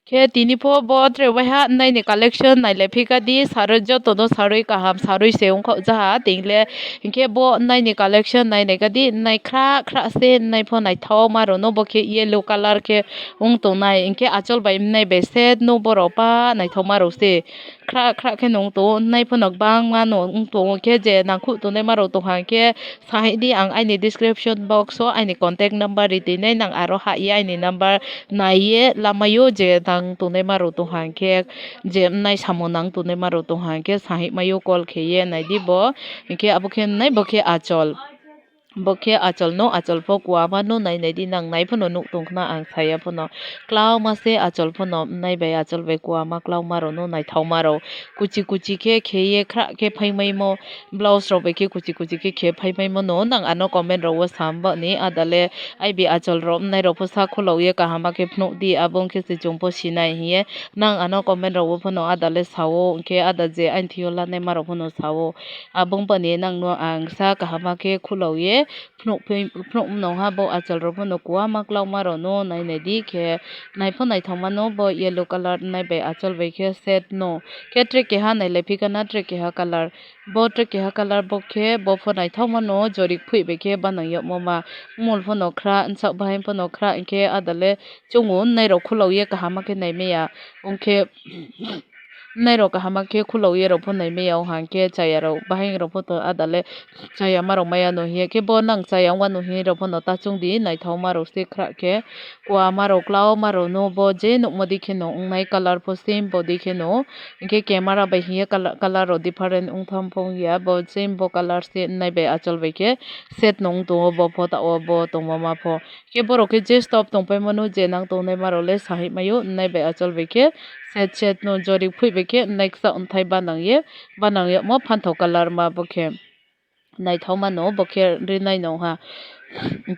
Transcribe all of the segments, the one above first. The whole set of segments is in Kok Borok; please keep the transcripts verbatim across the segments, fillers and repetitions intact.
Khe tini pho bo tre waiha naini collection nailai phika di, sarwi joto no sarwi kaham sarwi se wngkha jaha tingle. Hinkhe bo naini collection nainai ka di, nai khra khra se nai pho naithok ma rw no, bo khe yellow colour khe wng tongnai. Hinkhe achol bai nai bai set no borok pa naithok ma rw se. Khra khra khe nung tongo, nai phano bangma no wng tongo, khe je nangkuk tongnai ma rok tongkha khe sahidi ang aini description box o aini contact number ri twi nai, nang aro ha ye aini number nai ye lama yo je nang tongnai ma rok tongkha khe, je nai samung nang tongnai ma rok tongkha khe sahima yo call khe ye nai di bo, hinkhe abo khe nai bo khe achol. Bo khe achol no, achol pho kuama no nai nai di, nang nai phano nuk tong khna ang saya phano. Klauma se achol phano, nai bai achol bai kuama klauma rok no naithok ma rok. Kuchi kuchi khe khe ye khra khe phai mai mo, blouse rok bai khe kuchi kuchi khe khe phai mai mo no, nang ano comment rok o sam bani ada le ai bi achol rok nai rok pho sa khulok ye kaham ma khe phunuk di, abo wng khe se chwng pho sinai hiye nang ano comment rok o phano ada le sa o, hwnkhe ada je aini thik o lanai ma rok phano sa o. Abo wng bani nang no ang sa kaham ma khe khulok ye phunuk phai, phunuk mano ha bo achal rok phano kuama klauma rok no nai nai di khe nai pho naithok mano bo yellow colour nai bai achal bai khe set no khe tre keha nai lai phika na tre keha colour bo tre keha colour bo khe bo pho naithok mano jorik phui bai khe banang yokmo ma mul phano khra nsak bahai phano khra hinkhe ada le chungo nai rok khulok ye kaham ma khe nai maya wngkhe. Nai rok kaham ma khe khulok ye rok pho nai maya o hang khe chaya rok bahai rok pho to ada le chaya ma rok maya no hiya khe bo nang chaya wngma no hinwi rok pho no ta chwng di naithok ma rok se khra khe kua ma rok klau ma rok no bo je nuk ma di khe no wng nai colour pho same bo di khe no hinkhe camera bai hiya colour rok different wng tham pho wng ya bo same bo colour se nai bai achol bai khe set no wng tongo bo pho ta o bo tongma ma pho. Khe borok khe je stop tongpai mano, je nang tongnai ma rok le sahik maio, nai bai achol bai khe set set no jorik phui bai khe nai kisa onthai banang ye, banang yamo phanthok colour ma bo khe naithok mano, bo khe rinai nong ha.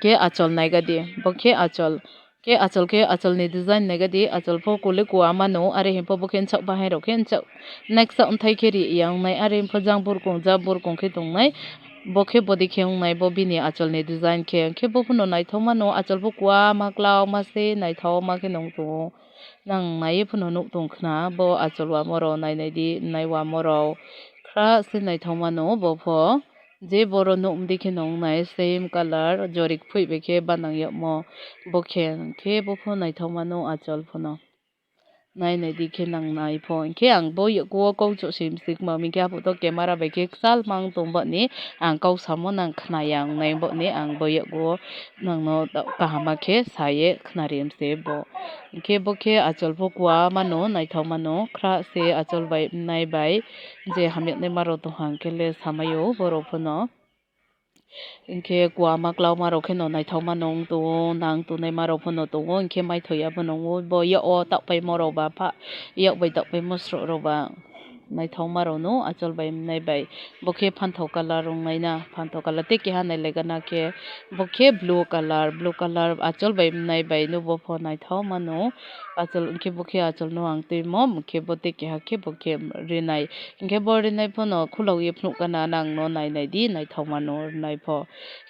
Khe achol nai ga di, bo khe achol, khe achol khe achol ni design nai ga di, achol pho kuli kua mano, are him pho bo khe nchak bahai rok khe nchak nai kisa onthai khe ri ya wngnai, are him pho jang burkong ja burkong khe tongnai. Bo khe bodi khe wngnai bo bini achol ni design khe, khe bo phano naithok mano, achol bo kua ma klau ma se naithok ma khe nung tongo. Nang naiwi phano nuk tong khna bo achol wamo rok nai nai di, nai wamo rok khra se naithok mano bo pho. Je boro nuk di khe nung nai same colour jorik phui bai khe banang yokmo bo khe, khe bo pho naithok mano achol phano. Nai nai di khe nang nai pho. Hinkhe ang bo yago kok chuk sim sik ma, hinkhe aphuru to camera bai khe kwchal mang tong bani ang kok samo nang khna ya wngnai bani ang bo yago nang no kaham ma khe sa ye khna ri mse bo. Hinkhe bo khe achol pho kua mano naithok mano khra se achol bai nai bai je hamya nai ma rok tong hang khe le sa mai o borok phano. Hinkhe kua ma klau ma rok khe no naithok ma nung tongo, nang tongnai ma rok phano tongo, hinkhe mai thoi ya phano tongo, bo yak o tak pai mo rok ba pha, yak bai tak pai mo srok rok ba naithok ma rok no achol bai nai bai. Bo khe phanthok colour rok nai na, phanthok colour tei keha nai lai gana khe bo khe blue colour, blue colour achol bai nai bai no bo pho naithok mano. Achol hinkhe bo khe achol no ang twi mo, hinkhe bo tei keha khe bo khe rinai. Hinkhe bo rinai phano khulok ye phunuk gana nang no nai nai di, naithok mano rinai pho.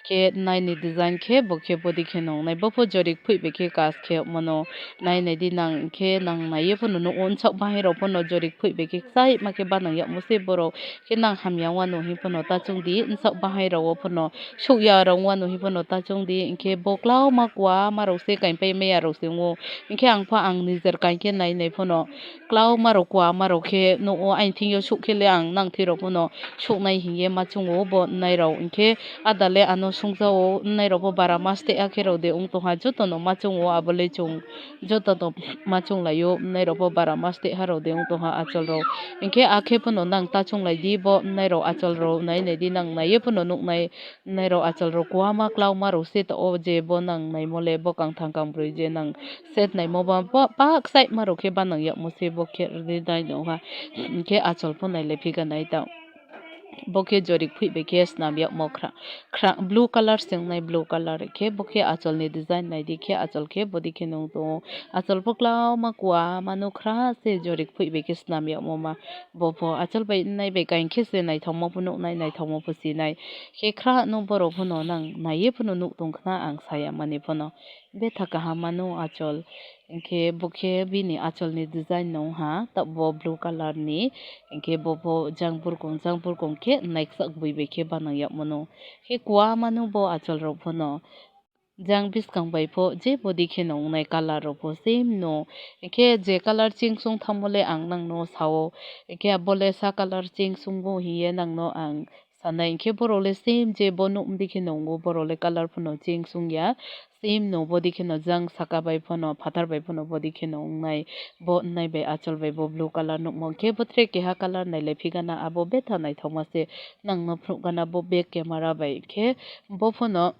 Khe nai ni design khe bo khe bodi khe nung nai. Bo pho jorik phui bai khe kas khe mano nai nai di nang, hinkhe nang nai ye phano nuk o nchak bahai rok phano jorik phui bai khe kwchai ma khe banang yakmo se borok. Khe nang hamya wngma no hin phano ta chwng di, nchak bahai rok o phano suk ya rok wngma no hin phano ta chwng di. Hinkhe bo klau ma kua ma rok se kain pai maya rok se wngo. Hinkhe ang pho ang nijer kain khe nai nai phano. Klau ma rok kua ma rok khe nuk o, aini thing yo suk khe le ang nang thwi rok phano suk nai hinkhe ma chwng o bo nai rok. Hinkhe ada le ano sung ja o, nai rok pho bara mas te akhe rok de wng tong ha, joto no ma chwng o abo le chwng joto no ma chwng lai o, nai rok pho bara mas te ha rok de wng tong ha achol rok. Hinkhe akhe phano nang ta chwng lai di bo nai rok achol rok nai nai di nang nai ye phano nuk nai. Nai rok achal rok kua ma klau ma rok se ta o je bo nang naimo le bo kang thang kang broi je nang set naimo ba ba pak sai ma rok khe banang yakmo se bo khe ri nai nong ha. Hinkhe achal pho nai le phika nai ta. Bo khe jorik phui bai khe snam yakmo khra khra blue colour se wngnai blue colour khe bo khe achal ni design nai di khe achal khe bodi khe nung tongo. Achal pho klau ma kua ma nuk khra se jorik phui bai khe snam yakmo ma. Bo pho achal bai nai bai kain khe se naithok mo pho nuk nai naithok mo pho si nai. Khe khra no borok phano nang naiye phano nuk tong khna ang saya mani phano. Betha kaham mano achol. Hinkhe bo khe bini acholni design no wngha, ta bo blue colour ni. Hinkhe bo bo jang burkong, jang burkong khe naiksak bui bai khe banang yag mano. Khe kwbangma no bo achol rok phano. Jang bwskang bai pho je body kheno wngnai colour rok pho same no. Hinkhe je colour cheng sung tamo le ang nang no sao. Hinkhe abo le sa colour cheng sungo hiye nang no ang sanai. Hinkhe borok le same je bo nukmdi kheno wngo, borok le colour phano cheng sung ya. Same no body kheno jang saka bai phano, phatar bai phano body kheno wngnai. Bo wngnai bai achol bai bo blue colour nukmo. Hinkhe bo tre keha colour nai le phigana abo betha naithokma se nang no phunukgana bo back camera bai. Hinkhe bo phano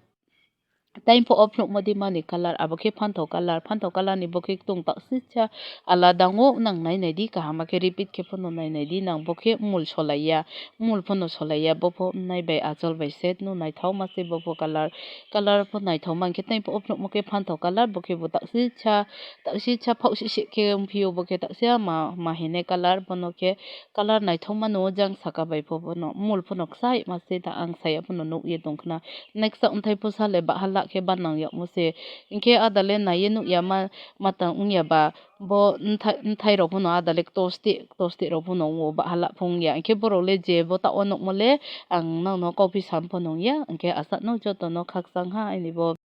Time pho o phunukmodi mani colour, abo khe phanthok colour, phanthok colour ni bo khe ktong taksisa alada wngo, nang nai naidi, kaham khe repeat khe phano nai naidi, nang bo khe mul solaiya, mul phano solaiya, bo pho nai bai achol bai set no naithokma se bo pho colour, colour pho naithokma, hinkhe time pho o phunukmo khe phanthok colour, bo khe bo taksisa, taksisa phok sisi khe wngphio, bo khe taksa ma, ma hinwi colour, bono khe colour naithokma no jang saka bai pho bono mul phano kwchai ma se ta ang saya phano nukye tongkhna. Next o wngthai pusa le bahala khe banang yagmo se. Hinkhe ada le naiye nukya ma, matang wngya ba. Bo wngthai, wngthai rok phano ada le ktosti, ktosti rok phano wngo bahala phungya. Hinkhe borok le je bo ta o nukmo le ang nang no kok phi sam phano wngya. Hinkhe aswk no joto no khakchang ha ani bo.